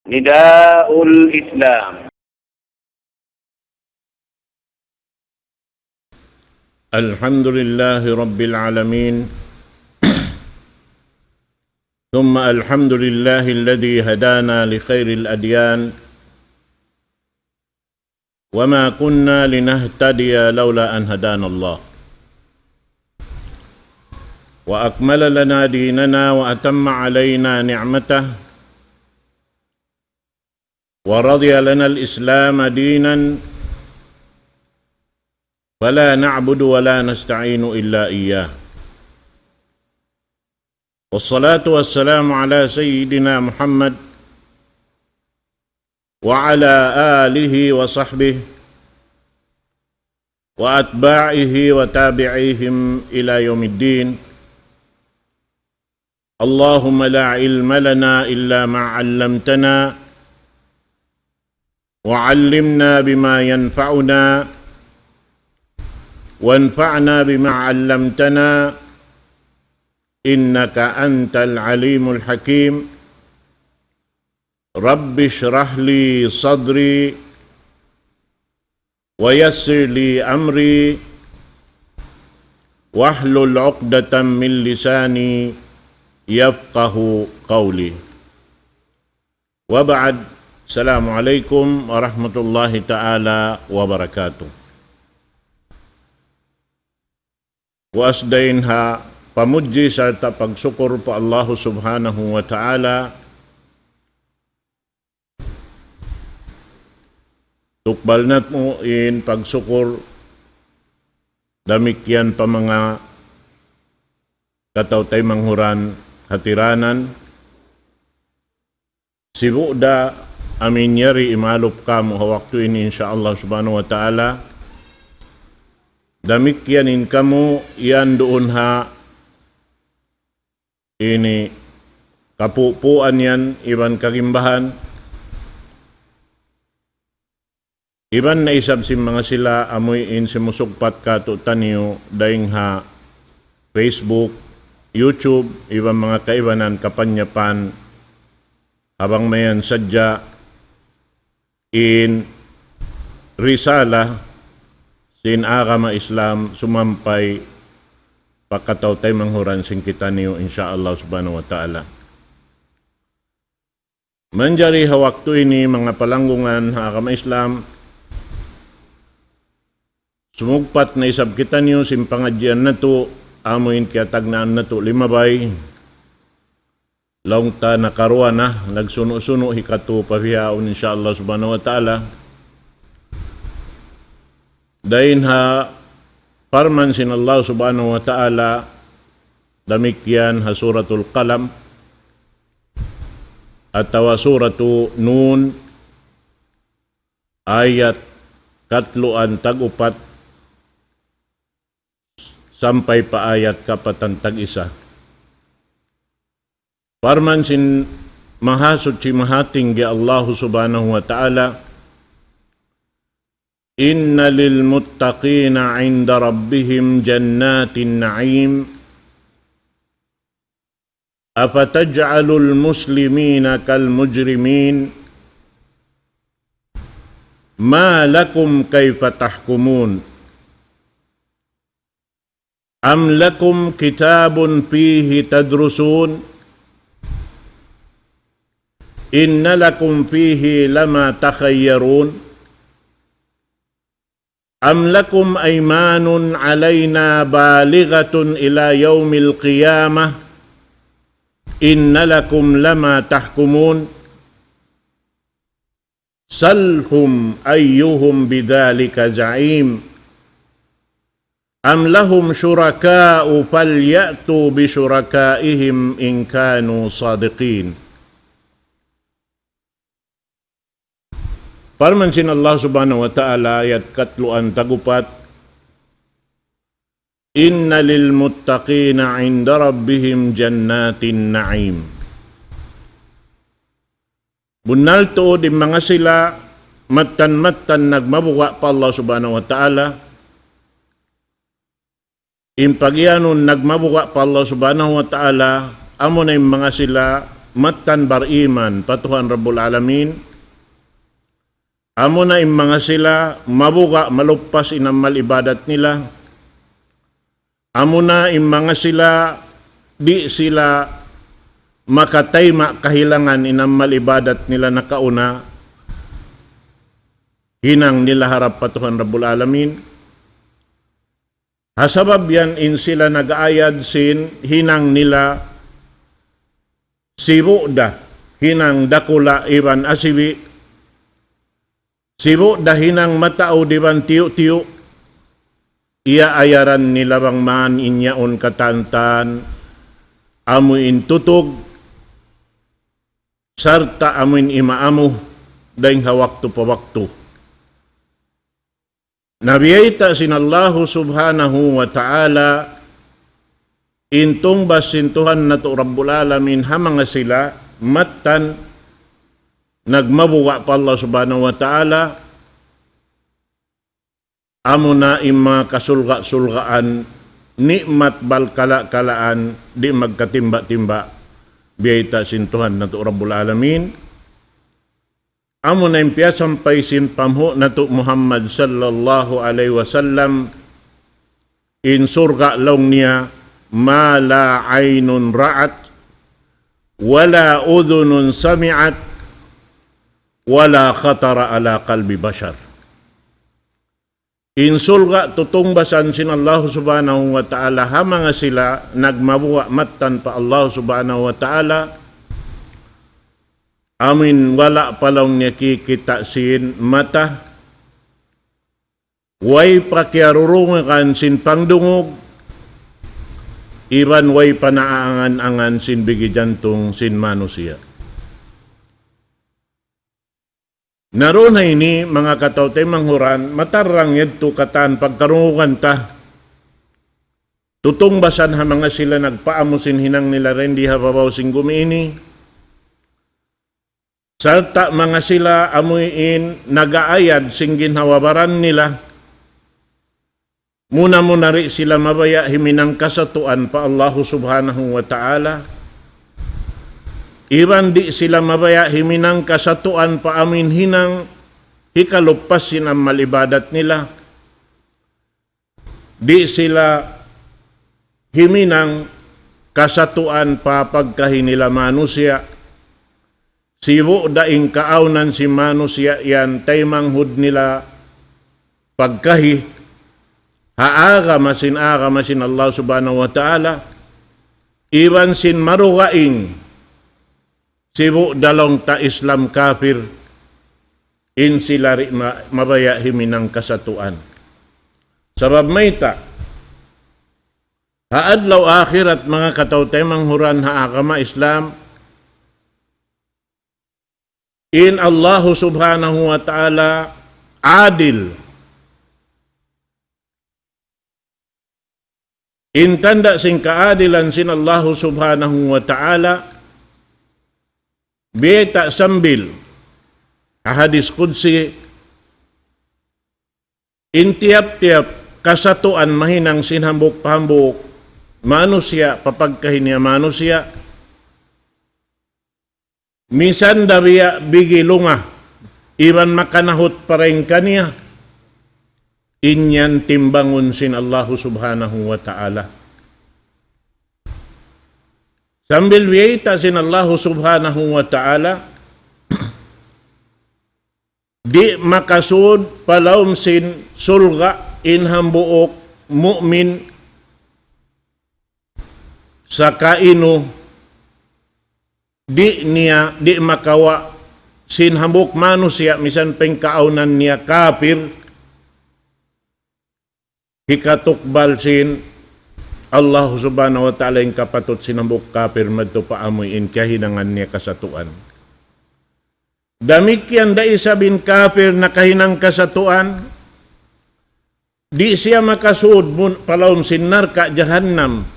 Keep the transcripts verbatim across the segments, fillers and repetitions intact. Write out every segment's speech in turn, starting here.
نداء الإسلام. الحمد لله رب العالمين. ثم الحمد لله الذي هدانا لخير الأديان. وما كنا لنهتدي لولا أن هدانا الله. وأكمل لنا ديننا وأتم علينا نعمته. ورضي لنا الإسلام دينا. فلا نعبد ولا نستعين إلا إياه. والصلاة والسلام على سيدنا محمد وعلى آله وصحبه وأتباعه وتابعيهم إلى يوم الدين. اللهم لا علم لنا إلا ما علمتنا، وعلمنا بما ينفعنا، وانفعنا بما علمتنا، إنك أنت العليم الحكيم. رب اشرح لي صدري، ويسر لي أمري، واحلل عقدة من لساني يفقه قولي. وبعد، السلام عليكم ورحمة الله تعالى وبركاته. Puas dayn ha pamudji sarta' pagsukur pa Allahu Subhanahu wa Ta'ala. Tukbal natu' in pagsukur, damikkiyan pa manga kataw-taymanghuran hatiranan. Sibu' da amu in yari imalup kamu' ha waktu ini, insya Allah Subhanahu wa Ta'ala. Damikkiyan in kamu yan duun ha ini kapupuan yan iban kagimbahan. Iban na isab sin manga sila amuin simusugpat katu'taniyu dayn ha Facebook, YouTube, iban manga kaibanan kapanyapan, ha bang mayan sadja in risala sin agama Islam sumampay pa kataw-taymanghuran sin kitaniyu, insya Allah Subhanahu wa Ta'ala. Manjari ha waktu ini, manga palanggungan ha agama Islam, sumugpat na isab kitaniyu sin pangadjian natu', amuin kiyatagnaan natu' limabay. Laung ta nakaruwa na, nagsunu'-sunu' hikatu pa bihaun, insya Allah Subhanahu wa Ta'ala. Dayn ha parman sin Allah Subhanahu wa Ta'ala, damikkiyan ha Suratul Qalam, atawa Suratu Nun, ayat katluan tag-upat sampay pa ayat kapatan tag-isa. Parman sin Mahasuchi Mahatinggi Allahu Subhanahu wa Ta'ala, إن للمتقين عند ربهم جنات النعيم. أفتجعل المسلمين كالمجرمين؟ ما لكم كيف تحكمون؟ أم لكم كتاب فيه تدرسون؟ إن لكم فيه لما تخيرون. أم لكم أيمان علينا بالغة إلى يوم القيامة إن لكم لما تحكمون. سلهم أيهم بذلك زعيم. أم لهم شركاء فليأتوا بشركائهم إن كانوا صادقين. Parman sin Allah Subhanahu wa Ta'ala, ayat katluan tag-upat, إن للمتقين عند ربهم جنات النعيم. Bunnal tuud in manga sila mattan-mattan nagmabuga' pa Allah Subhanahu wa Ta'ala. In pagiyanun nagmabuga' pa Allah Subhanahu wa Ta'ala, amuna in manga sila mattan bariman pa Tuhan Rabbul Alamin, amuna in manga sila mabuga' maluppas in amal ibadat nila, amuna in manga sila di' sila makatayma' kahilangan in amal ibadat nila nakauna, hinang nila harap pa Tuhan Rabbul Alamin. Ha sabab yan in sila nag-aayad sin hinang nila, sibu' da hinang dakula' iban asibi', sibu' da hinang mataud iban tiyu'-tiyu', iyaayaran nila bang man in yaun katantan, amu in tutug, sarta' amu in imaamu, dayng ha waktu pa waktu. Na biyayta' sin Allahu Subhanahu wa Ta'ala, in tungbas sin Tuhan natu' Rabbul Alamin ha manga sila, mattan nagmabuga' pa Allah Subhanahu wa Ta'ala, amuna in manga kasulga'-sulgaan, ni'mat balkala'-kalaan, di' magkatimba-timba, biyayta' sin Tuhan natu' Rabbul Alamin. Amuna in piyasampay sin panghu' natu' Muhammad sallallahu alayhi wasallam, in surga' laung niya, ما لا عين رأت ولا أذن سمعت ولا خطر على قلب بشر. In surga' tutungbasan sin Allahu Subhanahu wa Ta'ala ha manga sila nagmabuga' mattan pa Allahu Subhanahu wa Ta'ala, amuin wala' pa laung niya kikita' sin mata, way pa kiyarurungugan sin pangdungug, iban way pa naaangan-angan sin bigi jantung sin manusiya'. Na duun ha ini, manga kataw-taymanghuran, matarrang yadtu katan pagkarungugan ta. Tutungbasan ha manga sila nagpaamu sin hinang nila dindi ha babaw sin gumi ini. Sarta' manga sila amuin nag-aayad sin ginhawa-baran nila. Muna-muna di' sila mabaya' himinang kasatuan pa Allahu Subhanahu wa Ta'ala. Iban di' sila mabaya' himinang kasatuan pa amuin hinang hikaluppas sin amal ibadat nila. Di' sila himinang kasatuan pa pagkahi nila manusiya'. Sibu' da in kaawnan sin manusiya' yan taymanghud nila pagkahi ha agama sin, agama sin Allah Subhanahu wa Ta'ala, iban sin marugaing sibu' da laung ta Islam kapir, in sila di' ma-, mabaya' himinang kasatuan. Sabab mayta', ha adlaw akhirat, manga kataw-taymanghuran ha agama Islam, in Allahu Subhanahu wa Ta'ala adil. In tanda' sin kaadilan sin Allahu Subhanahu wa Ta'ala, biyayta' sambil ha hadis qudsi, in tiyap-tiyap kasatuan mahinang sin hambuuk pa hambuuk manusiya', pa pagkahi niya manusiya'. Misan da biya' bigi lunga, iban makanahut pa dayn kaniya, in yan timbangun sin Allahu Subhanahu wa Ta'ala. Sambil biyayta' sin Allahu Subhanahu wa Ta'ala, di' makasud pa lawm sin surga' in hambuuk mu'min sakainu di' niya, di' makawa' sin hambuuk manusiya', misan pa in kaawnan niya kapir, hikatukbal sin Allah Subhanahu wa Ta'ala in kapatut sin hambuuk kapir madtu pa amuin kahinangan niya kasatuan. Damikkiyan da isab in kapir nakahinang kasatuan, di' siya makasud mun-, pa lawm sin narka' jahannam,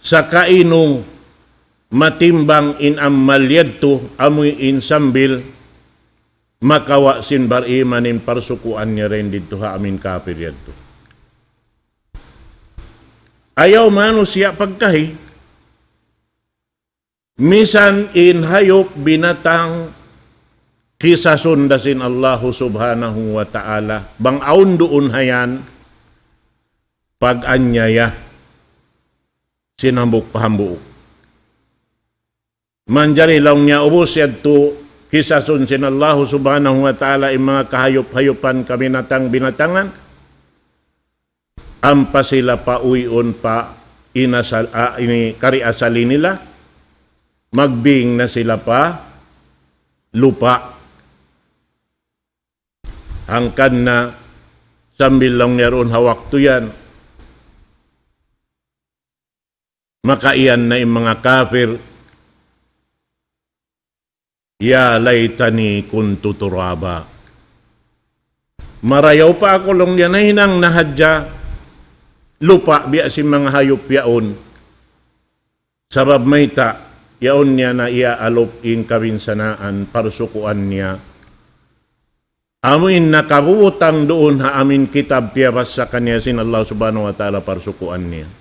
sakainu matimbang in amal yadtu, amuin sambil makawa' sin bariman in parsukuan niya dayn didtu ha amuin kapir yadtu. Ayaw manusiya' pagkahi, Misan in hayup binatang kisasun da sin Allahu Subhanahu wa Ta'ala. Bang awn duun ha yan pag-anyaya sin hambuuk pa hambuuk. Manjari laung niya ubus yadtu kisasun sin Allahu Subhanahu wa Ta'ala in manga kahayup-hayupan, kabinatang-binatangan. Ampa sila pauyun pa in asal, ah, ini kari asali nila, magbing na sila pa lupa'. Hangkan na sambil laung niya duun ha waktu yan, makaiyan na in manga kafir, يا ليتني كنت ترابا. Marayaw pa aku laung niya nahinang na hadja lupa' biya' sin manga hayup yaun. Sabab mayta', yaun niya na iyaalup in kabinsanaan, parsukuan niya. Amu in nakabubutang duun ha amu in kitab piyabassa kaniya sin Allah Subhanahu wa Ta'ala, parsukuan niya.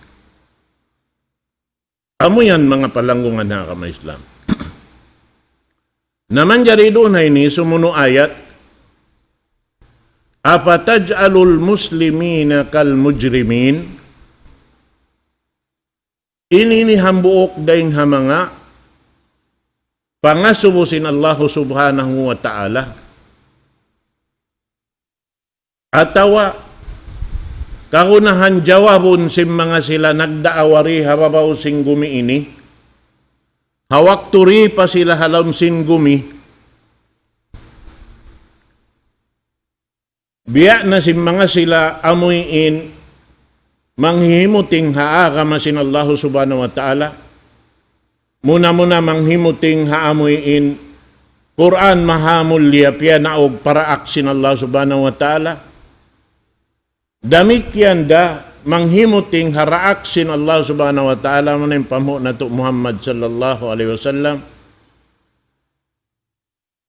Amu yan manga palanggungan ha agama Islam. Na manjari duun ha ini sumunu' ayat, أفتجعل المسلمين كالمجرمين. Ini, ini hambuuk dayn ha manga pangasubu sin Allahu Subhanahu wa Ta'ala. Atawa kagunahan jawabun sin manga sila nagdaawa di ha babaw sin gumi ini. Ha waktu di pa sila ha lawm sin gumi, biya' na sin manga sila amuin manghihimuting ha agama sin Allahu Subhanahu wa Ta'ala. Muna-muna manghimuting ha amuin Qur'an mahamulliya piyanaug pa daak sin Allah Subhanahu wa Ta'ala. Damikkiyan da manghimuting ha daak sin Allah Subhanahu wa Ta'ala, amu in panghu' natu' Muhammad sallallahu alayhi wasallam.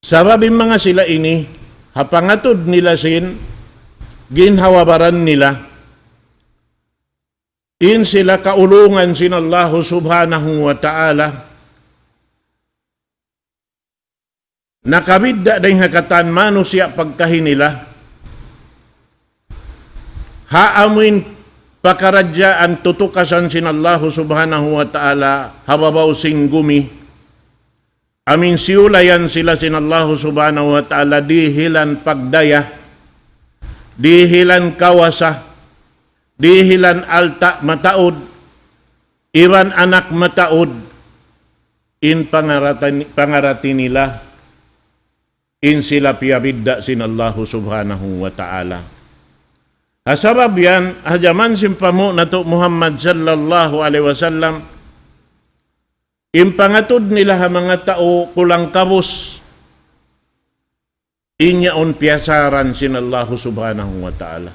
Sabab in manga sila ini, ha pangatud nila sin ginhawa-baran nila, in sila kaulungan sin Allahu Subhanahu wa Ta'ala, nakabidda' dayn ha katan manusiya' pagkahi nila, ha amuin pakaradjaan tutukasan sin Allahu Subhanahu wa Ta'ala ha babaw sin gumi. Amuin siyulayan sila sin Allahu Subhanahu wa Ta'ala, dihilan pagdaya, dihilan kawasa, dihilan alta' mataud, iban anak mataud, in pangaratan-, pangarati nila, in sila piyabidda' sin Allahu Subhanahu wa Ta'ala. Ha sabab yan, ha jaman sin panghu' natu' Muhammad sallallahu alayhi wasallam, in pangatud nila ha manga tau kulang kabus, in yaun piyasaran sin Allahu Subhanahu wa Ta'ala.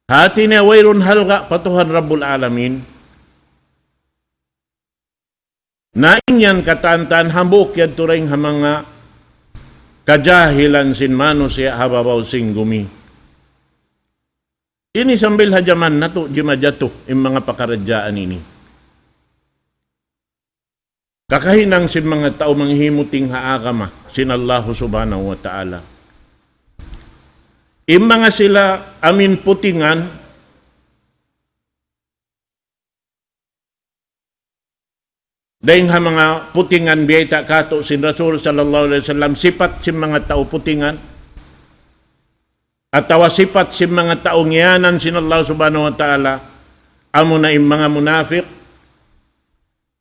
Hati niya wayruun halga' pa Tuhan Rabbul Alamin. Na in yan katan-katan hambuuk yadtu dayn ha manga kajahilan sin manusiya' ha babaw sin gumi. Ini sambil ha jaman natu' jimajatu in manga pakaradjaan ini. Kakahinang sin manga tau manghimuting ha agama sin Allahu Subhanahu wa Ta'ala. In manga sila amuin putingan, dayn ha manga putingan biyayta' kātu' sin Rasul sallallahu alayhi wasallam, sipat sin manga tau putingan, atawa sipat sin manga tau ngiyanan sin Allah Subhanahu wa Ta'ala, amuna in manga munafik,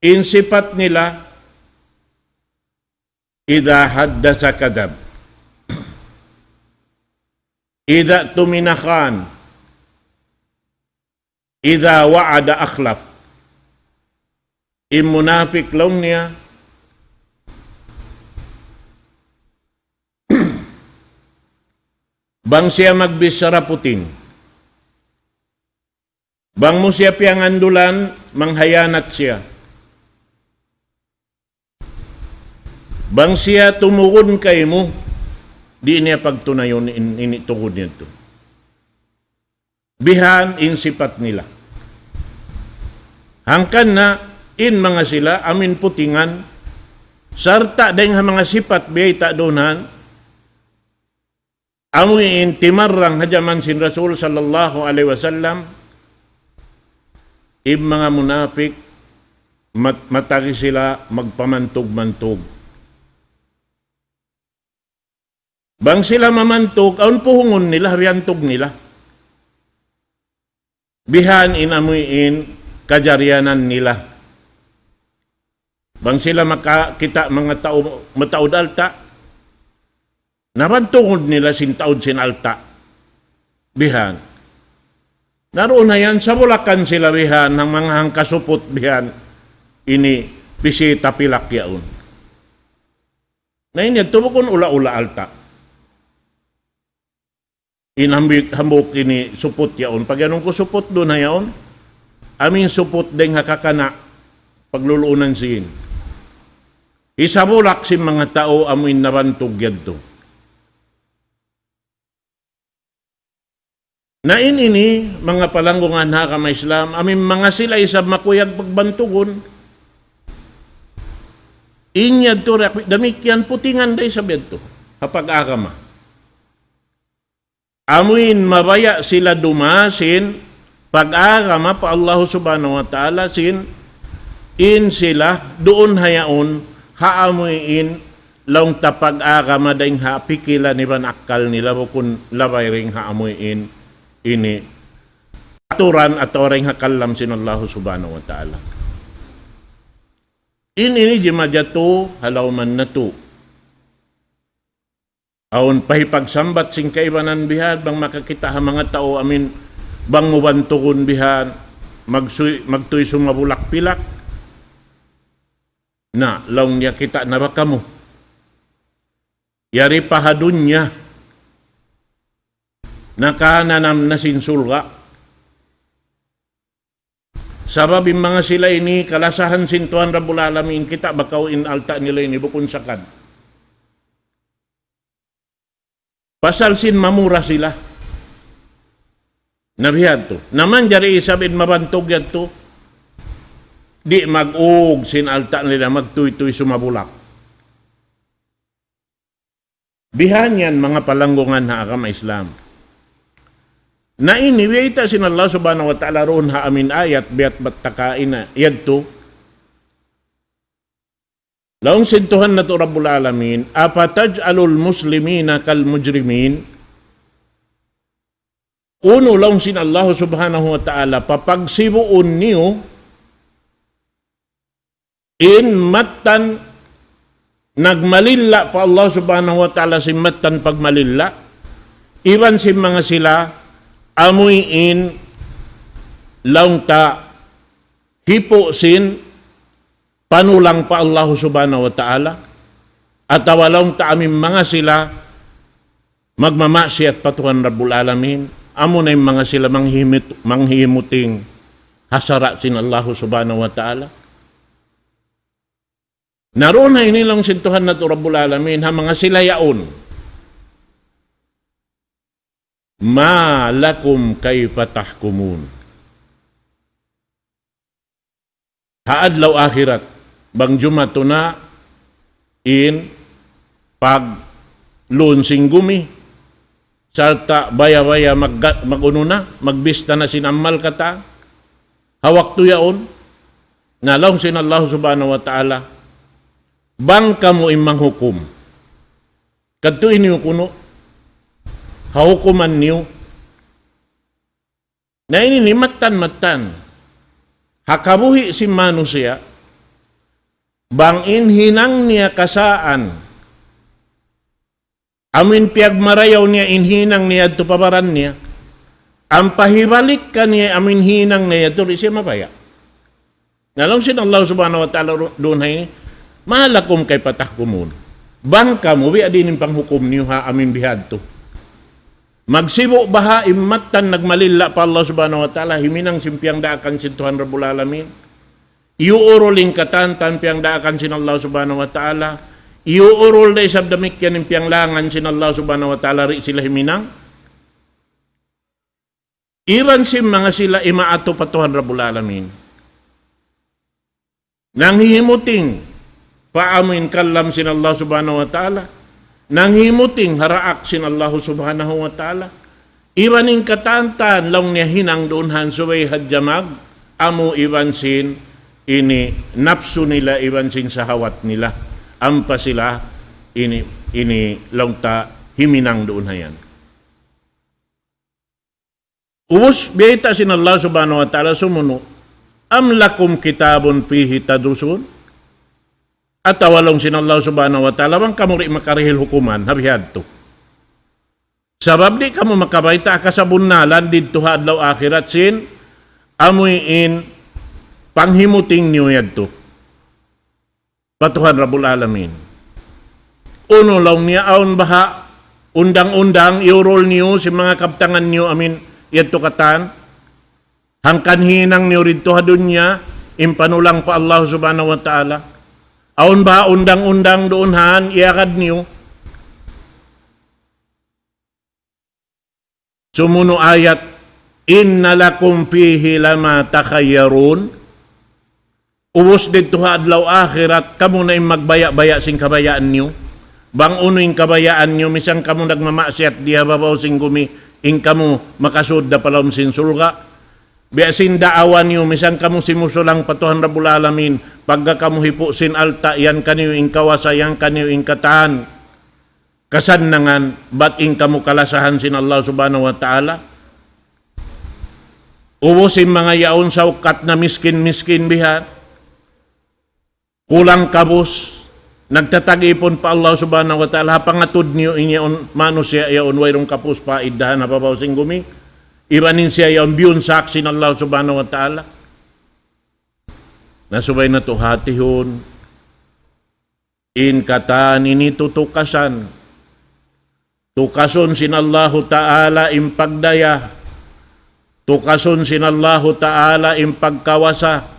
in sipat nila, إذا حدث كذب، إذا اؤتمن خان، إذا وعد أخلف. In munafik laung niya, bang siya magbichara puting, bang mu siya piyangandulan, manghiyanat siya. Bang siya tumugun kaymu, di' niya pagtunayun in, in tugun niya tu. Bihan in sipat nila. Hangkan na, In manga sila, amuin putingan, sarta' dayng ha manga sipat biyayta' duun, amuin timarrang ha jaman sin Rasul sallallahu alayhi wasallam, in manga munapik, mat-, matagi sila magpamantug-mantug. Bang sila mamantug, awn puhungun nila, biyantug nila. Bihan in amuin kajarianan nila. Bang sila makakita' manga tau mataud alta', nabantugun nila sin taud sin alta'. Bihan. Na duun na yan, sabulakan sila bihan, hang manga hangkasuput bihan, ini pisi tapilak yaun. Na ini yadtu bukun ula-ula alta'. In hambuuk, hambuuk ini suput yaun. Pag-iyanun ku suput duun na yaun, amuin suput dayng ha kakana', pagluluunan sin. Isabulak sin manga tau amuin nabantug yadtu. Na in ini, manga palanggungan ha agama Islam, amuin manga sila isab makuyag pagbantugun. In yadtu, damikkiyan putingan da isab yadtu ha pag-agama. Amuin mabaya' sila dumasin pag-agama pa Allahu Subhanahu wa Ta'ala sin in sila duun ha yaun ha amuin laung ta pag-agama dayng ha pikilan iban akkal nila bukun labay dayng ha amuin ini aturan atawa dayng ha kalam sin Allahu Subhanahu wa Ta'ala. In ini jimajatu ha lawm natu'. Awn pa hipagsambat sin kaibanan bihan, bang makakita' ha manga tau amuin, bang mu bantugun bihan, magsuy-, magtuy sumabulak pilak. Na, laung niya kita' na ba kamu. Yari pa ha dunya, nakananam na sin surga'. Sabab in manga sila ini kalasahan sin Tuhan Rabbul Alamin, kita' ba kaw in alta' nila ini bukun sakad. Pasal sin mamura sila. Na biya' yadtu. Na manjari isab in mabantug yadtu, di' mag-ug sin alta' nila, magtuytuy sumabulak. Bihan yan manga palanggungan ha agama Islam. Na ini, biyayta' sin Allah Subhanahu wa Ta'ala duun ha amuin ayat, biya' bat ta kaina yadtu. Laung sin Tuhan natu' Rabbul Alamin, أفتجعل المسلمين كالمجرمين. Unu laung sin Allah Subhanahu wa Ta'ala, papagsibuun niyu in mattan nagmalilla' pa Allah Subhanahu wa Ta'ala sin mattan pagmalilla', iban sin manga sila amuin laung ta hipu' sin panulang pa Allah Subhanahu wa Ta'ala, atawa laung ta amuin manga sila magmamaksiyat pa Tuhan Rabbul Alamin, amuna in manga sila manghimit-, manghimuting ha sara' sin Allahu Subhanahu wa Ta'ala. Na duun ha ini laung sin Tuhan natu' Rabbul Alamin, ha manga sila yaun. ما لكم كيف تحكمون. Ha adlaw akhirat, bang jumatu na in paglun sin gumi, sarta' baya'-baya' magga-, mag-unu na, magbista na sin amal katan, ha waktu yaun, na laung sin Allah Subhanahu wa Ta'ala, bang kamu in manghukum. Kadtuun niyu kunu', ha hukuman niyu. Na ini in mattan-mattan. Ha kabuhi' sin manusiya', bang in hinang niya kasaan, amuin piyagmarayaw niya in hinang niya yadtu pa baran niya, ampa hibalik kaniya amuin hinang niya yadtu, di' siya mabaya'. Na laung sin Allah Subhanahu wa Ta'ala ru-, duun ha ini, ما لكم كيف تحكمون. Bang kamu, biya' diin in panghukum niyu ha amuin bihadtu. Magsibu' baha' in mattan nagmalilla' pa Allah Subhanahu wa Ta'ala, himinang sin piyangdaakan sin Tuhan Rabbul Alamin. Iyuurul in katan-katan piyangdaakan sin Allah Subhanahu wa Ta'ala. Iyuurul da isab damikkiyan in piyanglangan sin Allah Subhanahu wa Ta'ala, di' sila himinang. Iban sin manga sila imaatu pa Tuhan Rabbul Alamin. Nanghihimuting pa amuin kalam sin Allah Subhanahu wa Ta'ala. Nanghihimuting ha daak sin Allah Subhanahu wa Ta'ala. Iban in katan-katan laung niya hinang duun ha subay hadja mag-, amu iban sin ini napsu nila iban sin sahawat nila. Ampa sila ini, ini laung ta himinang duun ha yan. Ubus, biyayta' sin Allah Subhanahu wa Ta'ala sumunu', أم لكم كتاب فيه تدرسون؟ Atawa laung sin Allah Subhanahu wa Ta'ala, bang kamu di' makarihil hukuman, ha bihadtu. Sabab di' kamu makabayta' kasabunnalan didtu ha adlaw akhirat sin, amuin panghimuting niyu yadtu pa Tuhan Rabbul Alamin. Unu laung niya, awn baha' undang-undang iyurul niyu sin manga kabtangan niyu amuin yadtu katan, hangkan hinang niyu didtu ha dunya, in panulang pa Allah Subhanahu wa Ta'ala. Awn baha' undang-undang duun ha yan iyagad niyu. Sumunu' ayat, إن لكم فيه لما تخيرون. Ubus didtu ha adlaw akhirat, kamu na in magbaya'-baya' sin kabayaan niyu. Bang unu in kabayaan niyu, misan kamu nagmamaksiyat di ha babaw sin gumi, in kamu makasud da pa lawm sin surga'. Biya' sin daawa niyu, misan kamu simusulang pa Tuhan Rabbul Alamin, pagga kamu hipu' sin alta', yan kaniyu in kawasa, yan kaniyu in katan kasannangan, bat in kamu kalasahan sin Allah Subhanahu wa Ta'ala. Ubus in manga yaun saukat na miskin-miskin bihan, kulang kabus, nagtatag-ipun pa Allah Subhanahu wa Ta'ala, ha pangatud niyu in yaun manusiya' yaun wayruun kapus pa iddahan ha babaw sin gumi, iban in siya yaun biyunsak sin Allah Subhanahu wa Ta'ala. Na subay natu' hatihun, in katan ini tutukasan. Tukasun sin Allahu Ta'ala in pagdaya. Tukasun sin Allahu Ta'ala in pagkawasa.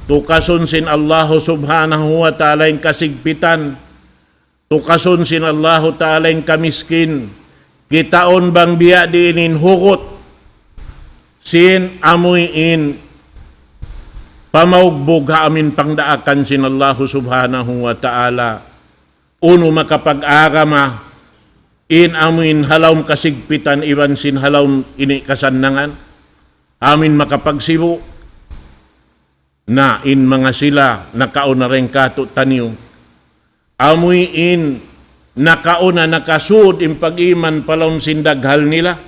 Tukasun sin Allahu Subhanahu wa Ta'ala in kasigpitan. Tukasun sin Allahu Ta'ala in kamiskin. Kitaun bang biya' diin in hugut sin amuin pamaugbug ha amuin pangdaakan sin Allahu Subhanahu wa Ta'ala. Unu makapag-agama in amuin ha lawm kasigpitan iban sin ha lawm ini kasannangan. Amuin makapagsibu'. Na in manga sila nakauna dayn kātu'niyu, amuin nakauna nakasud in pag-iman pa lawm sin daghal nila.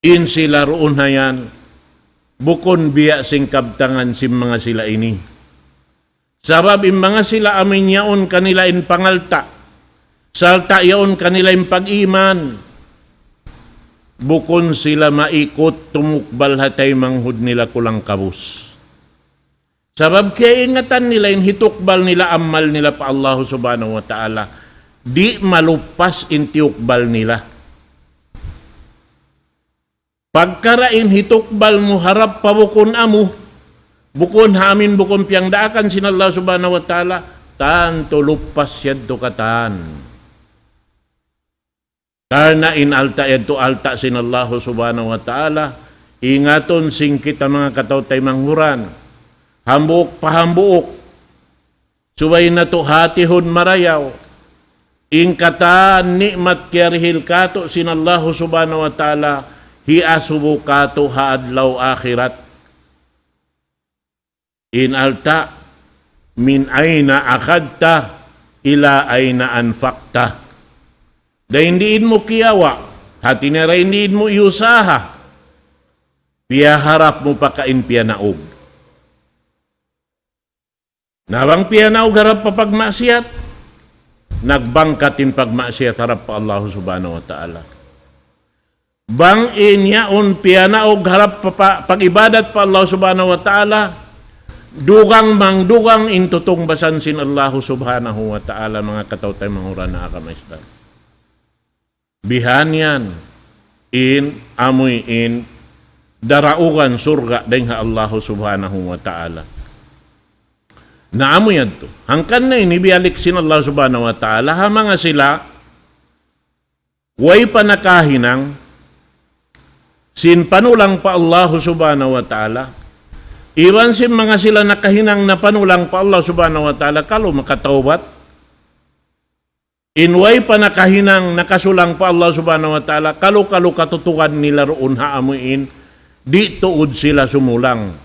In sila duun ha yan, bukun biya' sin kabtangan sin manga sila ini. Sabab in manga sila amuin yaun kanila in pangalta', sarta' yaun kanila in pag-iman, bukun sila maikut tumukbal ha taymanghud nila kulang kabus. Sabab kiyaingatan nila in hitukbal nila amal nila pa Allahu Subhanahu wa Ta'ala. Di' maluppas in tiyukbal nila. Pagkara in hitukbal mu harap pa bukun amu, bukun ha amuin bukun piyangdaakan sin Allah Subhanahu wa Ta'ala, tantu luppas yadtu katan. Karna' in alta' yadtu alta' sin Allahu Subhanahu wa Ta'ala, ingatun sin kita manga kataw-taymanghuran. Hambuuk pa hambuuk. Subay natu' hatihun marayaw. In katan ni'mat kiyarihil kātu' sin Allahu Subhanahu wa Ta'ala, hiasubu kātu' ha adlaw akhirat. In alta', من أين أخذته إلى أين أنفقته. Dayn diin mu kiyawa', hati niya dayn diin mu iyusaha, piyaharap mu pa kain piyanaug. Na bang piyanaug harap pa pagmaksiyat, nagbangkat in pagmaksiyat harap pa Allah Subhanahu wa Ta'ala. Bang in yaun piyanaug harap pa, pa, pag-ibadat pa Allah Subhanahu wa Ta'ala, dugang mangdugang in tutungbasan sin Allah Subhanahu wa Ta'ala, manga kataw-taymanghuran ha agama Islam. Bihan yan, in amuin daraugan surga' dayn ha Allah Subhanahu wa Ta'ala. Na amu yadtu. Hangkan na ini biyalik sin Allah Subhanahu wa Ta'ala, ha manga sila, way pa nakahinang sin panulang pa Allahu Subhanahu wa Ta'ala, Iban sin manga sila nakahinang napanulang pa Allah Subhanahu wa Ta'ala, kalu makatawbat. In way pa nakahinang nakasulang pa Allah Subhanahu wa Ta'ala, kalu-kalu katutugan nila duun ha amuin, di' tuud sila sumulang.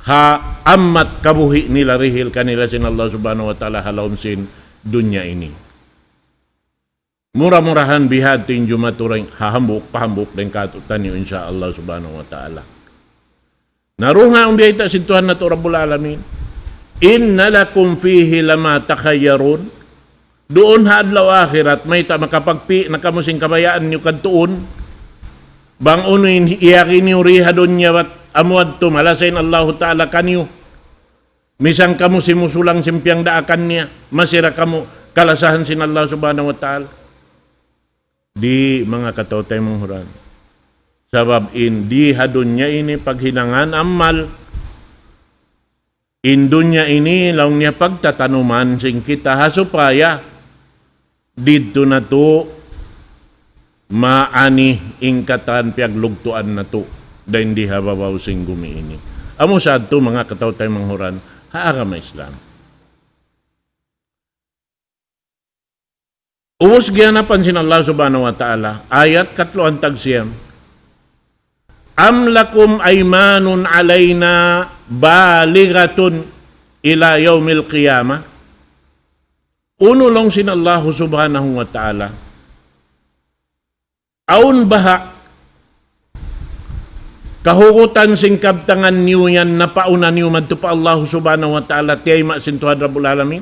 Ha ammat kabuhi' nila dihil kanila sin Allah Subhanahu wa Ta'ala ha lawm sin dunya ini. Mura-murahan bihadtu in jumatu dayn ha hambuuk pa hambuuk dayn kātu'niyu, insya Allah Subhanahu wa Ta'ala. Na duun ha amu in biyayta' sin Tuhan natu' Rabbul Alamin. إن لكم فيه لما تخيرون. Duun ha adlaw akhirat, mayta' makapagpi' na kamu sin kabayaan niyu kadtuun. Bang unu in iyari niyu di ha dunya bat amu yadtu malasa in Allahu Ta'ala kaniyu. Misan kamu simusulang sin piyagdaakan niya, masi da kamu kalasahan sin Allah Subhanahu wa Ta'ala. Di', manga kataw-taymanghuran. Sabab in di ha dunya ini paghinangan amal. In dunya ini laung niya pagtatanuman sin kita ha supaya didtu natu' maani in katan piyaglugtuan natu' dayn di ha babaw sin gumi ini. Amu sa yadtu, manga kataw-taymanghuran ha agama Islam. Ubus giyanapan sin Allah Subhanahu wa Ta'ala, ayat katluan tag siyam. أم لكم أيمان علينا بالغة إلى يوم القيامة. Unu laung sin Allah Subhanahu wa Ta'ala, awn baha' kahugutan sin kabtangan niyu yan napauna niyu madtu pa Allah Subhanahu wa Ta'ala, tiyayma' sin Tuhan Rabbul Alamin?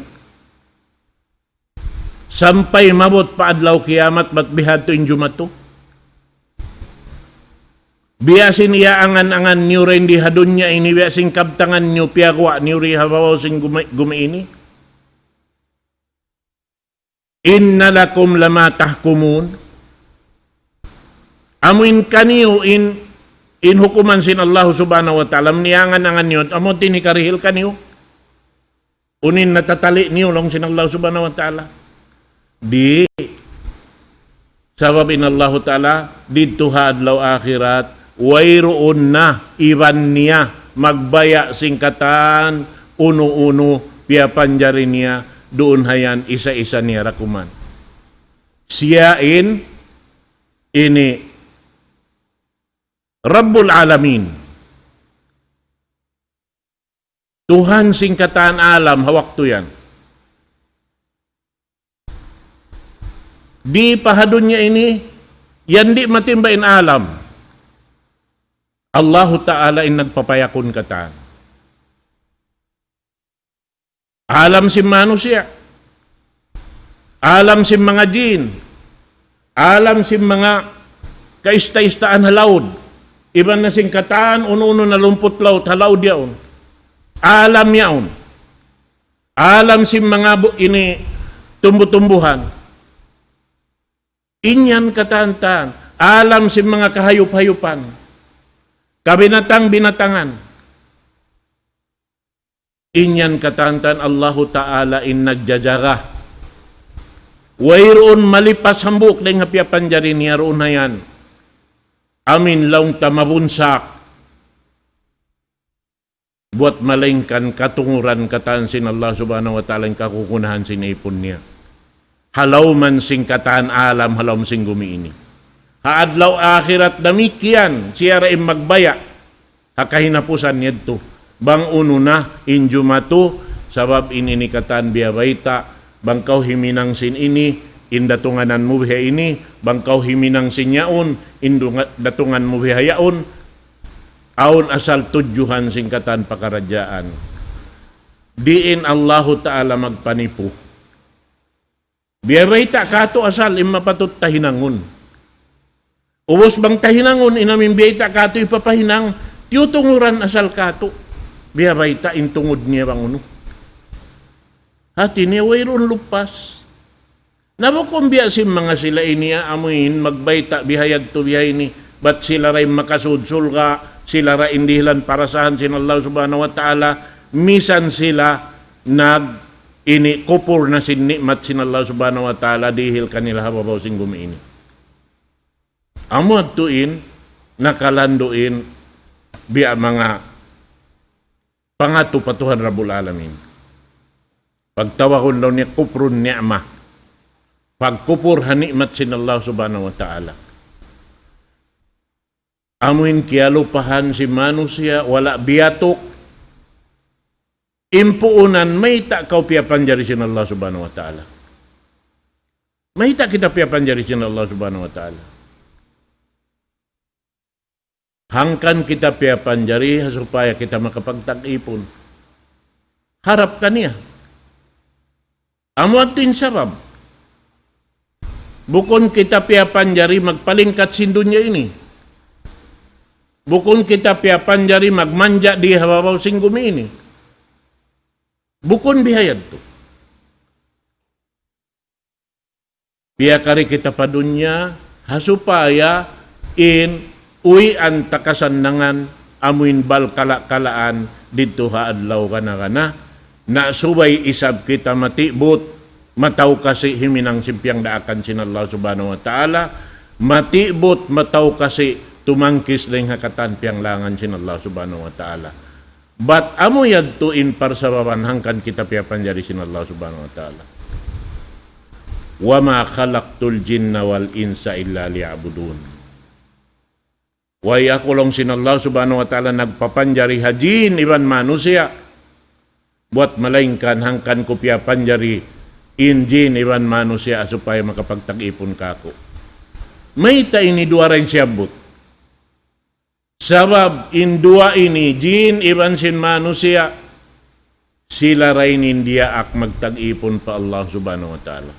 Sampay maabut pa adlaw kiyamat, bat bihadtu in jumatu. Biya' sin iyaangan-angan niyu dayn di ha dunya ini, biya' sin kabtangan niyu piyaguwa' niyu di ha babaw sin gumi, gumi ini. إن لكم لما تحكمون. Amu in kaniyu in, in hukuman sin Allah Subhanahu wa Ta'ala, amu in iyaangan-angan niyu, amu in hikarihil kaniyu. Unu in natatali' niyu laung sin Allah Subhanahu wa Ta'ala. Di'. Sabab in Allahu Ta'ala, didtu ha adlaw akhirat, wayruun na iban niya magbaya' sin katan unu-unu piyapanjari niya duun ha yan isa-isa niya da kuman. Siya in ini Rabbul Alamin. Tuhan sin katan alam ha waktu yan. Di' pa ha dunya ini, yan di' matimba in alam. Allahu Ta'ala in nagpapayakun katan. Alam sin manusiya', alam sin manga jin, alam sin manga kaista-istaan ha laud, iban na sin katan unu-unu nalumput laud, ha laud yaun. Alam yaun. Alam sin manga bu-, ini tumbu-tumbuhan. In yan katan-katan. Alam sin manga kahayup-hayupan. Kabinatang-binatangan. In yan katan-katan Allahu Ta'ala in nagjajaga. Wayruun malipas hambuuk dayn ha piyapanjari niya duun ha yan. Amu in laung ta mabunsak. Buwat malaingkan katunguran katan sin Allah Subhanahu wa Ta'ala in kakukunahan sin ipun niya. Ha lawm sin katan alam, ha lawm sin gumi ini. Ha adlaw akhirat damikkiyan, siya da in magbaya'. Ha kahinapusan yadtu. Bang unu na in jumatu, sabab in ini katan biya' bayta', bang kaw himinang sin ini, in datunganan mu biya' ini, bang kaw himinang sin yaun, in dunga-, datungan mu biya' yaun, awn asal tudjuhan sin katan pakaradjaan. Di' in Allahu Ta'ala magpanipu. Biya' bayta' katu' asal in mapatut ta hinangun. Ubus bang ta hinangun, in amu in biyayta' katu' hipapahinang, tiyutunguran asal katu'. Biya' bayta' in tungud niya bang unu. Hati niya wayruun lupas. Na bukun biya' sin manga sila ini, amu in magbayta' biya' yadtu biya' ini, bat sila da in makasud surga', sila da in dihilan parasahan sin Allah Subhanahu wa Ta'ala, misan sila nag-, ini kupur na sin ni'mat sin Allah Subhanahu wa Ta'ala dihil kanila ha babaw sin gumi ini. Amu yadtu in nakalandu' in biya' manga pangatu pa Tuhan Rabbul Alamin. Pagtawagun laung niya kufrun ni'mah. Pagkupur ha ni'mat sin Allah Subhanahu wa Ta'ala. Amuin kiyalupahan sin manusiya', wala' biyatuk. In puunan, mayta' kaw piyapanjari sin Allah Subhanahu wa Ta'ala? Mayta' kita piyapanjari sin Allah Subhanahu wa Ta'ala? Hangkan kita piyapanjari, ha supaya kita makapagtag-ipun. Harap kaniya. Amu yadtu in sabab. Bukun kita piyapanjari magpalingkat sin dunya ini. Bukun kita piyapanjari magmanja' di ha babaw sin gumi ini. Bukun bihayadtu. Piyakari kita pa dunya, ha supaya in uwian ta kasannangan, amuin balkala-kalaan didtu ha adlaw kana-kana, na subay isab kita matibut, mataw kasi himinang sin piyangdaakan sin Allah Subhanahu wa Ta'ala, matibut, mataw kasi tumangkis dayn ha katan piyanglangan sin Allah Subhanahu wa Ta'ala. Bat amu yadtu in parsababan hangkan kita piyapanjari sin Allah Subhanahu wa Ta'ala. وما خلقت الجن والإنس إلا ليعبدون. Way aku laung sin Allah Subhanahu wa Ta'ala nagpapanjari ha jin iban manusiya'. Buwat malaingkan hangkan ku piyapanjari in jin iban manusiya' supaya makapagtag-ipun kāku'. Mayta' ini duwa ra in siyabbut? Sabab in duwa ini, jin iban sin manusiya', sila ra ini in diyaak magtag-ipun pa Allah Subhanahu wa Ta'ala.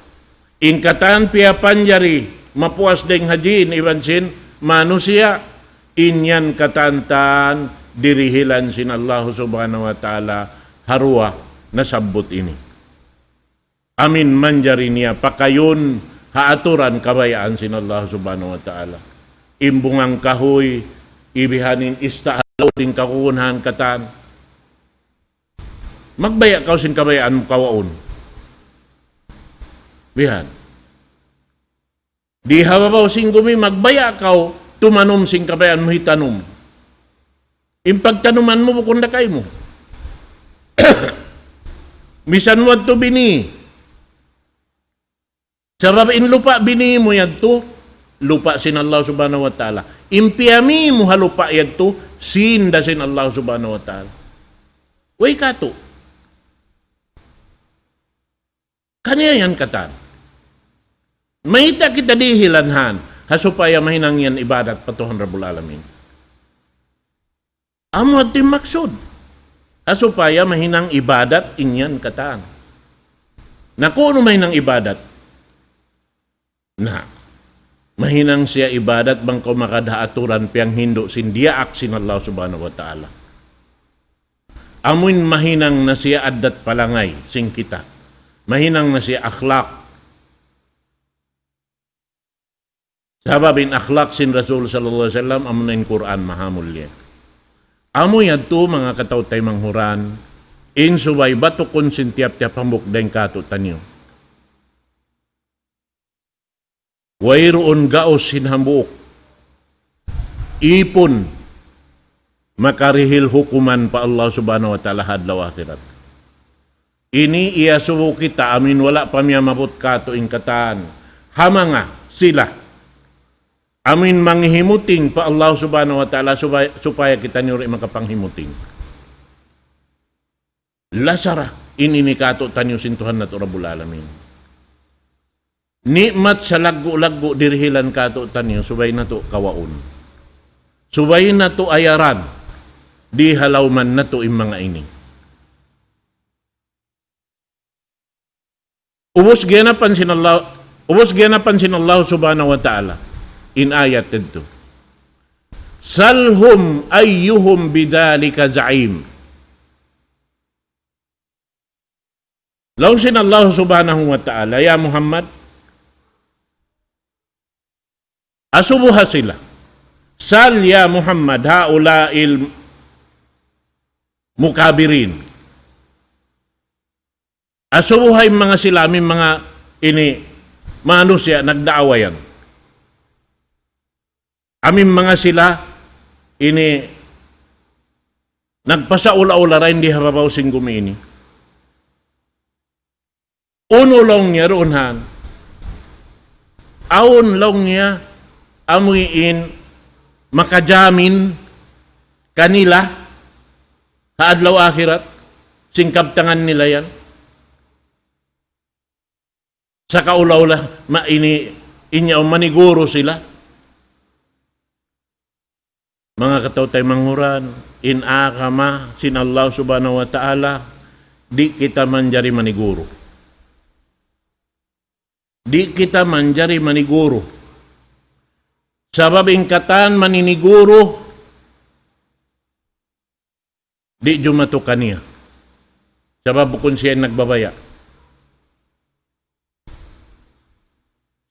In katan piyapanjari, mapuas dayng ha jin iban sin manusiya', in yan katan-katan dirihilan sin Allah Subhanahu wa Ta'ala ha duwa nasabbut ini. Amuin manjari niya pakayun ha aturan kabayaan sin Allah Subhanahu wa Ta'ala. In bunga kahuy, ibihanin ista' ha laud in kakukunahan katan. Magbaya' kaw sin kabayaan mu kawaun. Bihan. Di ha babaw sin gumi magbaya' kaw tumanum sin kabayaan mu hitanum. In pagtanuman mu bukun da kaymu. Misan mu yadtu bini. Sabab in lupa' bini mu yadtu, lupa' sin Allah Subhanahu wa Ta'ala. In piyami mu ha lupa' yadtu, sīn da sin Allah Subhanahu wa Ta'ala. Way katu'. Kaniya yan katan. Mayta' kita dihilan han, ha supaya mahinang yan ibadat pa Tuhan Rabbul Alamin. Amu yadtu in maksud. Ha supaya mahinang ibadat in yan katan. Na ku'nu mahinang ibadat? Na, mahinang siya ibadat bang kaw makadha aturan piyanghindu' sin diyaak sin Allah Subhanahu wa Ta'ala. Amuin mahinang na siya addat palangay sin kita. Mahinang na siya akhlak. Sabab in akhlak sin Rasul sallallahu alayhi wasallam, amuna in Qur'an mahamulliya. Amu yadtu manga kataw-taymanghuran, in subay batukun sin tiyap-tiyap hambuuk dayn kātu'niyu. Wayruun gaus sin hambuuk. Ipun makarihil hukuman pa Allah Subhanahu wa Ta'ala ha adlaw akhirat. Ini iyasubu kita amuin wala' pa miyamabut kātu' in katan. Ha manga sila. Amuin manghimuting pa Allah Subhanahu wa Ta'ala supaya, supaya kitaniyu di' makapanghimuting. Lasara, ini in kātu'niyu sin Tuhan natu' Rabbul Alamin. Ni'mat salaggu'-laggu' dirihilan kātu'niyu, subay natu' kawaun. Subay natu' ayaran, di' halawman natu' in manga ini. Ubus giyanapan sin Allah, ubus giyanapan sin Allah Subhanahu wa Ta'ala. In ayat yadtu. سلهم أيهم بذلك زعيم. Laung sin Allah Subhanahu wa Ta'ala, ya Muhammad, asubuha sila. سل يا محمد هؤلاء المكابرين. Asubuha in manga sila, amuin manga ini manusiya' nagdaawa yan. Amuin manga sila ini Nagpasaula-ula ra in di ha babaw sin gumi ini. Unu laung niya duun han? Awn laung niya amuin makajamin kanila ha adlaw akhirat, sin kabtangan nila yan. Sa' kaula-ula, ma-, ini, in yaun maniguru sila. Manga kataw-taymanghuran, in agama sin Allah Subhanahu wa Ta'ala, di' kita manjari maniguru. Di' kita manjari maniguru. Sabab in katan maniniguru, di' jumatu kaniya. Sabab bukun siya in nagbabaya'.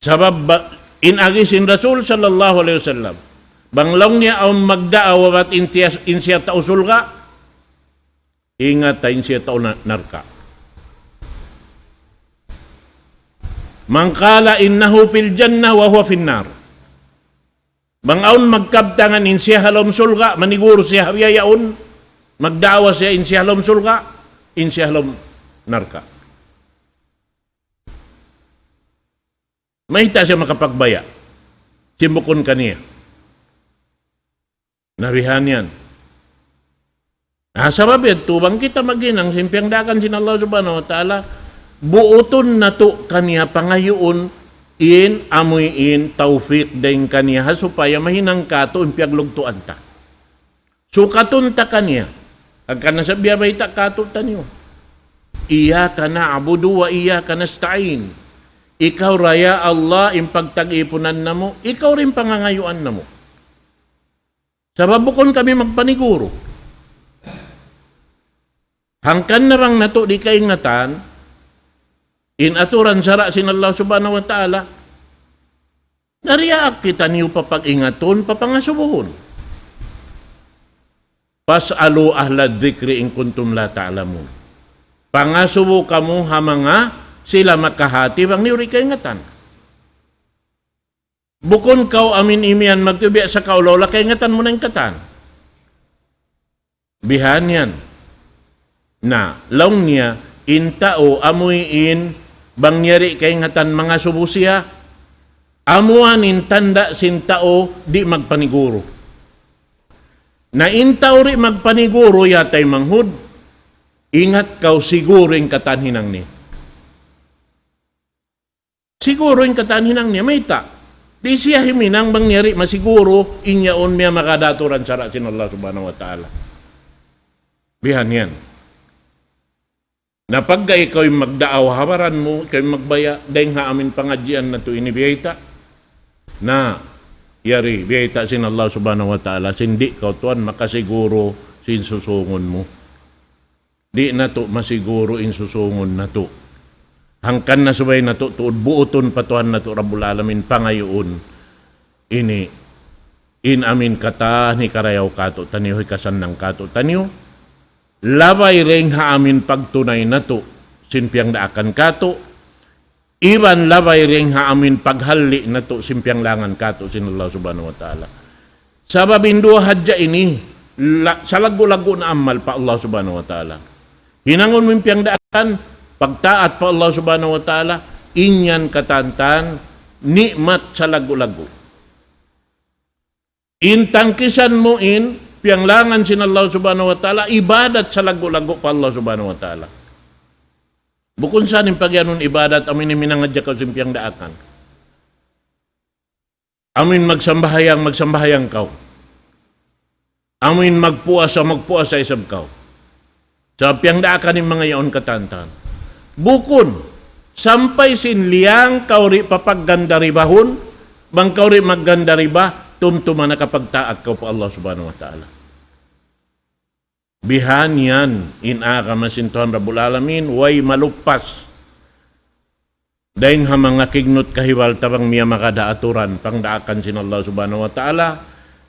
Sabab ba-, in agi sin Rasul sallallahu alayhi wasallam, bang laung niya awn magdaawa bat in tiya-, in siya tau surga', ingat ta in siya tau na-, narka'. من قال إنه في الجنة وهو في النار. Bang awn magkabtangan in siya ha lawm surga', maniguru siya ha biya' yaun, magdaawa siya in siya ha lawm surga', in siya ha lawm narka'. Mayta' siya makapagbaya' sin bukun kaniya? Na bihan yan. Ah, sabab yadtu, bang kita maghinang sin piyagdaakan sin Allah Subhanahu wa Ta'ala, buutun natu' kaniya pangayuun in amuin tawfik dayn kaniya ha supaya mahinang katu' in piyaglugtuan ta. Sukatun ta kaniya. Hangkan na sa biya' bayta' katu'taniyu. إياك نعبد وإياك نستعين. Ikaw ra ya Allah in pagtag-ipunan namu', ikaw ra in pangangayuan namu'. Sabab bukun kami magpaniguru. Hangkan na bang natu' di' kaingatan in aturan sara' sin Allah Subhanahu wa Ta'ala, nariyaak kitaniyu papag-ingatun, papangasubuhun. فاسألوا أهل الذكر إن كنتم لا تعلمون. Pangasubu kamu ha manga sila makahati bang niyu di' kaingatan. Bukun kaw amin imiyan magtuy biya' sa kaula-ula kaingatan mu na in katan. Bihan yan. Na, laung niya, in tau amuin bang niya di' kaingatan mangasubu siya, amuan in tanda' sin tau di' magpaniguru. Na in tau di' magpaniguru, ya taymanghud, ingat kaw siguru in katan hinang niya. Siguru in katan hinang niya, mayta'? Di' siya himinang bang niya di' masiguru, in yaun miyamagad ha aturan sara' sin Allah Subhanahu wa Ta'ala. Bihan yan. Na pagka ikaw in magdaawa ha baran mu, ikaw in magbaya', dayng ha amin pangadjian natu' ini biyayta'. Na, yari, biyayta' sin Allah Subhanahu wa Ta'ala, sin di' kaw tuwan makasiguru sin susungun mu. Di' natu' masiguru in susungun natu'. Hangkan na subay natu' tuud buutun pa Tuhan natu' Rabbul Alamin pangayuun. Ini, in amin katan hikarayaw katu'taniyu, hikasannang katu'taniyu. Labay dayng ha amin pagtunay natu', sin piyagdaakan katu', iban labay dayng ha amin paghalli' natu' sin piyanglangan katu' sin Allah Subhanahu wa Ta'ala. Sabab in duwa hadja ini, la-, salaggu'-laggu' na amal pa Allah Subhanahu wa Ta'ala. Hinangun mu in piyagdaakan, pagtaat pa Allah Subhanahu wa Ta'ala, in yan katantan, ni'mat salaggu'-laggu'. In tangkisan mu in, piyanglangan sin Allah Subhanahu wa Ta'ala, ibadat salaggu'-laggu' pa Allah Subhanahu wa Ta'ala. Bukun sa in pagiyanun ibadat, amu in minangadji' kaw sin piyagdaakan. Amu in magsambahayang, magsambahayang kaw. Amu in magpuasa, magpuasa isab kaw. Sa' piyagdaakan in manga yaun katantan. Bukun, sampay sin liyang kaw di' papaggandaribahun, bang kaw di' maggandariba, tumtuma nakapagtaat kaw pa Allah Subhanahu wa Ta'ala. Bihan yan in agama sin Tuhan Rabbul Alamin, way maluppas. Dayng ha manga kignut kahibal ta bang miyamagad ha aturan, pangdaakan sin Allah Subhanahu wa Ta'ala,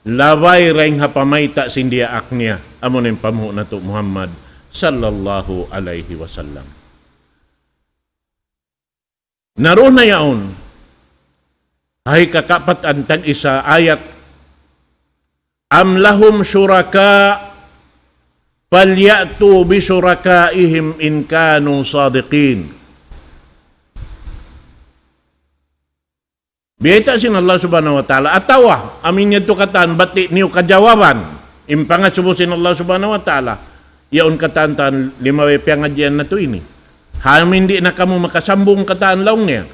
labay dayng ha pamayta' sin diyaak niya, amu na in panghu' natu' Muhammad sallallahu alayhi wasallam. Na duun na yaun, ha hikakapatan tag-isa ayat, أم لهم شركاء فليأتوا بشركائهم إن كانوا صادقين. Biyayta' sin Allah Subhanahu wa Ta'ala, atawa, amu in yadtu katan, bat di' niyu kajawaban, in pangasubu sin Allah Subhanahu wa Ta'ala, yaun katan-katan lima way piyangadjian natu' ini. Ha amu in di' na kamu makasambung katan laung niya.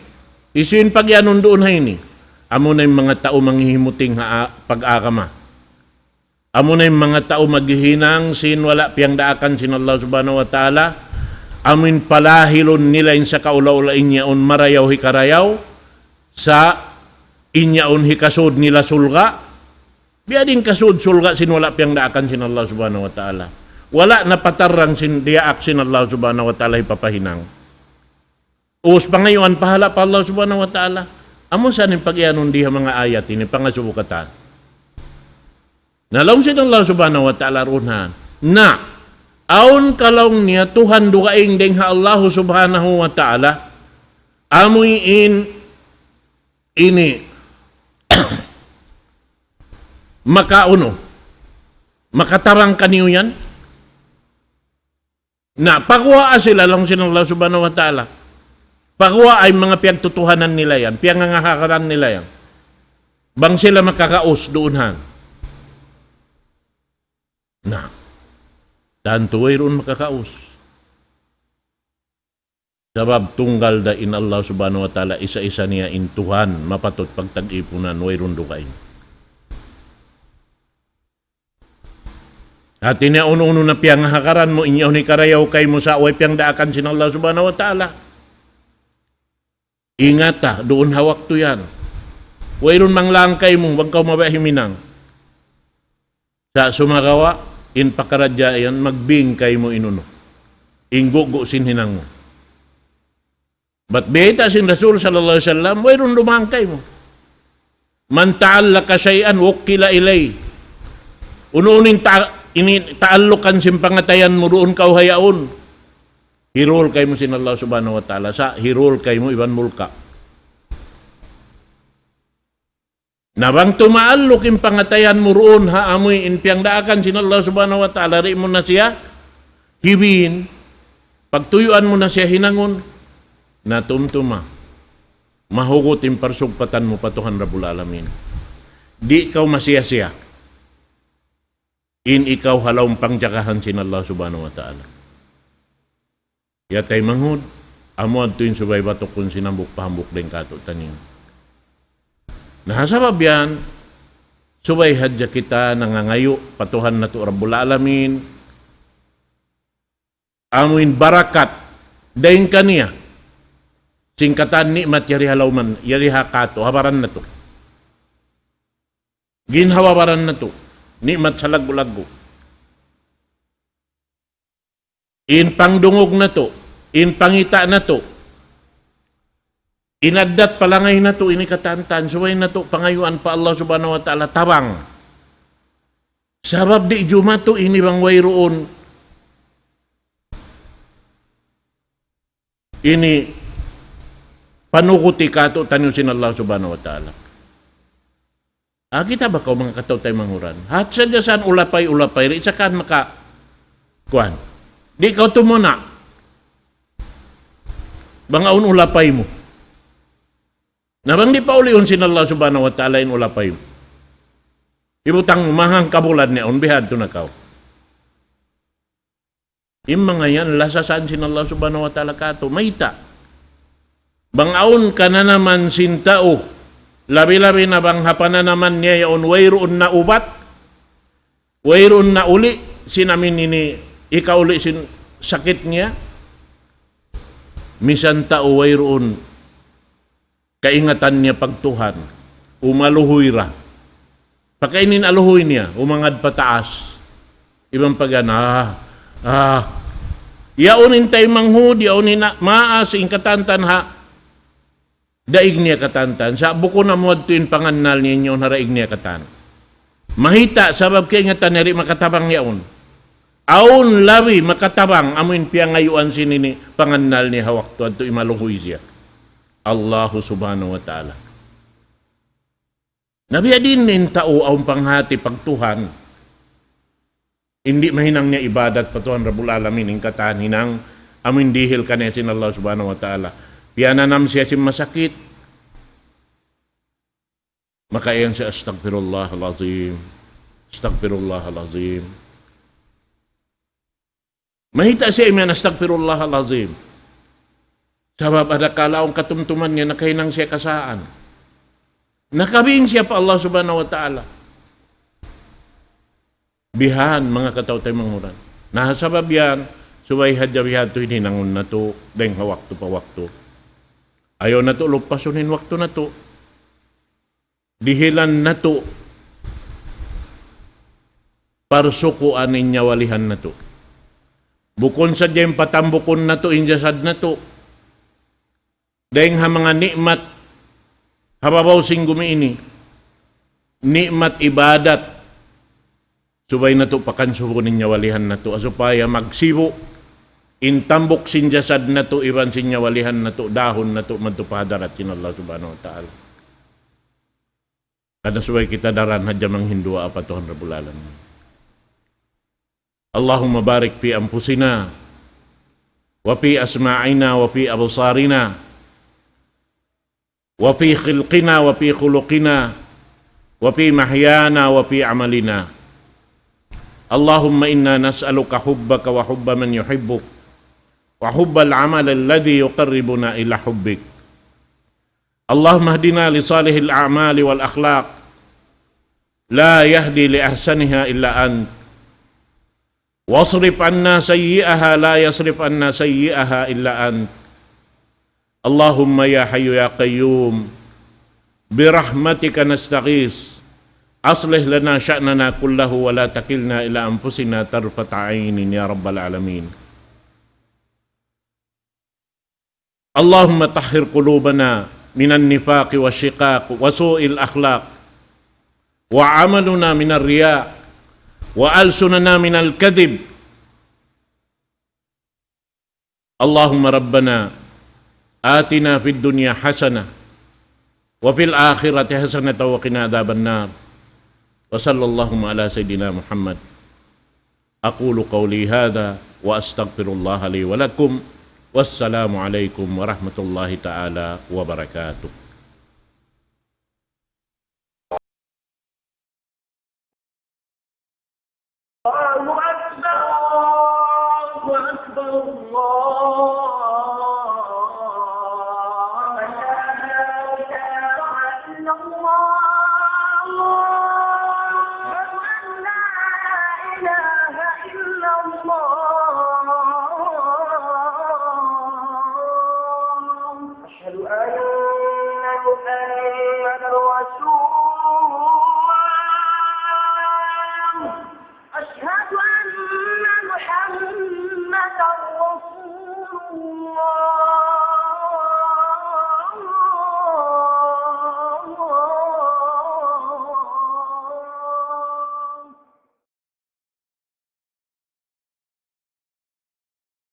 Hisiyu in pagiyanun duun ha ini. Amu na in manga tau manghihimuting ha a-, pag-agama. Amu na in manga tau maghihinang sin wala' piyangdaakan sin Allah Subhanahu wa Ta'ala. Amu in palahilun nila in sakaula-ula in yaun marayaw hikarayaw, sa' in yaun hikasud nila sulga'. Biya' diin kasud sulga' sin wala' piyangdaakan sin Allah Subhanahu wa Ta'ala. Wala' na patarrang sin diyaak sin Allah Subhanahu wa Ta'ala hipapahinang. Ubus pangayuan pahala' pa Allah Subhanahu wa Ta'ala. Amu sa in pagiyanun di ha manga ayat ini, pangasubu katan. Na laung sin Allah Subhanahu wa Ta'ala duun ha. Na, awn ka laung niya Tuhan dugaing dayn ha Allah Subhanahu wa Ta'ala. Amu in ini makaunu, makatabang kaniyu yan. Na, paguwaa sila laung sin Allah Subhanahu wa Ta'ala. Paguwaa in manga piyagtutuhanan nila yan, piyangangahakaran nila yan. Bang sila makakaus duun han. Na, tantu wayruun makakaus. Sabab tunggal da in Allah Subhanahu wa Ta'ala, isa-isa niya in Tuhan, mapatut pagtag-ipunan, wayruun dugaing. Hati niya unu-unu na piyangahakaran mu, in yaun hikarayaw kaymu sa' way piyangdaakan sin Allah Subhanahu wa Ta'ala. Ingata, duun ha waktu yan. Wayruun manglang kaymu, bang kaw mabaya' himinang. Sa' sumagawa', in pakaradjaan yan, magbing kaymu in unu. In gugu' sin hinang mu. Bat bayta' sin Rasul sallallahu alayhi wasallam, wayruun dumaang kaymu. من تعلق شيئا وكل إليه. Unu-unu in ta-, ini taallukan sin pangatayan mu duun kaw ha yaun. Hirul kaymu sin Allah Subhanahu wa Ta'ala. Sa' hirul kaymu iban mulka'. Na bang tumaalluk in pangatayan mu duun ha amuin piyangdaakan sin Allah Subhanahu wa Ta'ala, di' mu na siya hibin, pagtuyuan mu na siya hinangun, na tumtuma, mahugut in parsugpatan mu pa Tuhan Rabbul Alamin. Di' kaw masiya-siya in ikaw ha lawm pangjagahan sin Allah Subhanahu wa Ta'ala. Ya taymanghud, amu yadtu in subay batukun sin hambuuk pa hambuuk dayn kātu'niyu. Na ha sabab yan, subay hadja kita nangangayu' pa Tuhan natu' Rabbul Alamin, amuin barakat dayn kaniya, sin katan ni'mat yari ha lawman, yari ha kātu', ha baran natu'. Ginhawa-baran natu', ni'mat salaggu'-laggu'. In pangdungug natu', in pangita' natu', in addat palangay natu', ini katan-katan, subay natu' pangayuan pa Allah Subhanahu wa Ta'ala tabang. Sabab di' jumatu ini bang wayruun ini panuguti kātu'niyu sin Allah Subhanahu wa Ta'ala. Ah, kita' ba kaw manga kataw-taymanghuran? Hat sadja san ulapay-ulapay, di' sa kan maka, kuwan. Di' kaw tumuna'. Bang awn ulapay mu. Na bang di' pa uliun sin Allah Subhanahu wa Ta'ala in ulapay mu. Hibutang mu, mahang kabulan niya, awn bihadtu na kaw. In manga yan, lasasan sin Allah Subhanahu wa Ta'ala kātu'. Mayta'? Bang awn kananaman sin tau, labi-labi na bang ha pananaman niya yaun wayruun na ubat, wayruun na uli', sin amin ini hikauli' sin sakit niya, misan tau wayruun kaingatan niya pagtuhan, umaluhuy ra. Pakain in aluhuy niya, umangad pataas. Iban pagan, ah, ah. Yaun in taymanghud, yaun in a-, maas, in katan-katan ha daig niya katan-katan. Sa' bukun amu yadtu in pangannal niya, in yaun ha daig niya katan. Mahita', sabab kaingatan niya di' makatabang yaun. Awn labi makatabang amu in piyangayuan sin ini pangannal niya ha waktu yadtu imaluhuy siya. Allahu Subhanahu wa Ta'ala. Na biya' diin in tau awn panghati pagtuhan. Di' mahinang niya ibadat pa Tuhan Rabbul Alamin, in katan hinang amu in dihil kaniya sin Allah Subhanahu wa Ta'ala. Piyananam siya sin masakit, maka iyan siya, "Astaghfirullahal azim. Astaghfirullahal azim." Mayta' siya imiyan, "Astaghfirullahal azim"? Sabab adakala' awn katumtuman niya, nakahinang siya kasaan. Nakabing siya pa Allah Subhanahu wa Ta'ala. Bihan, manga kataw-taymanghuran. Na ha sabab yan, subay hadja bihadtu in hinangun natu', dayng ha waktu pa waktu. Ayaw natu' lupasun in waktu natu'. Dihilan natu', parsukuan in nyawalihan natu'. Bukun sadja in patambukun natu' in jasad natu'. Dayng ha manga ni'mat ha babaw sin gumi ini, ni'mat ibadat, subay natu' pakansubun in nyawalihan natu', ha supaya magsibu' in tambuk sin jasad natu', iban sin nyawalihan natu', dahun natu', madtu pa hadarat sin Allah Subhanahu wa Ta'ala. Karna' subay kita daran hadja manghinduwaa pa Tuhan Rabbul Alamin. اللهم بارك في أنفسنا وفي أسماعنا وفي أبصارنا وفي خلقنا وفي خلقنا وفي محيانا وفي عملنا. اللهم إنا نسألك حبك وحب من يحبك وحب العمل الذي يقربنا إلى حبك. اللهم اهدنا لصالح الأعمال والأخلاق، لا يهدي لأحسنها إلا أنت. واصرف عنا سيئها، لا يصرف عنا سيئها إلا أنت. اللهم يا حي يا قيوم، برحمتك نستغيث، أصلح لنا شأننا كله ولا تكلنا إلى أنفسنا طرفة عين يا رب العالمين. اللهم طهر قلوبنا من النفاق والشقاق وسوء الأخلاق، وعملنا من الرياء، وألسننا من الكذب. اللهم ربنا آتنا في الدنيا حسنة وفي الآخرة حسنة وقنا عذاب النار. وصلى اللهم على سيدنا محمد. أقول قولي هذا وأستغفر الله لي ولكم. والسلام عليكم ورحمة الله تعالى وبركاته. الله أكبر، الله أكبر، الله أكبر. أشهد أن لا إله إلا الله. أشهد أن لا إله إلا الله. أشهد أن محمدا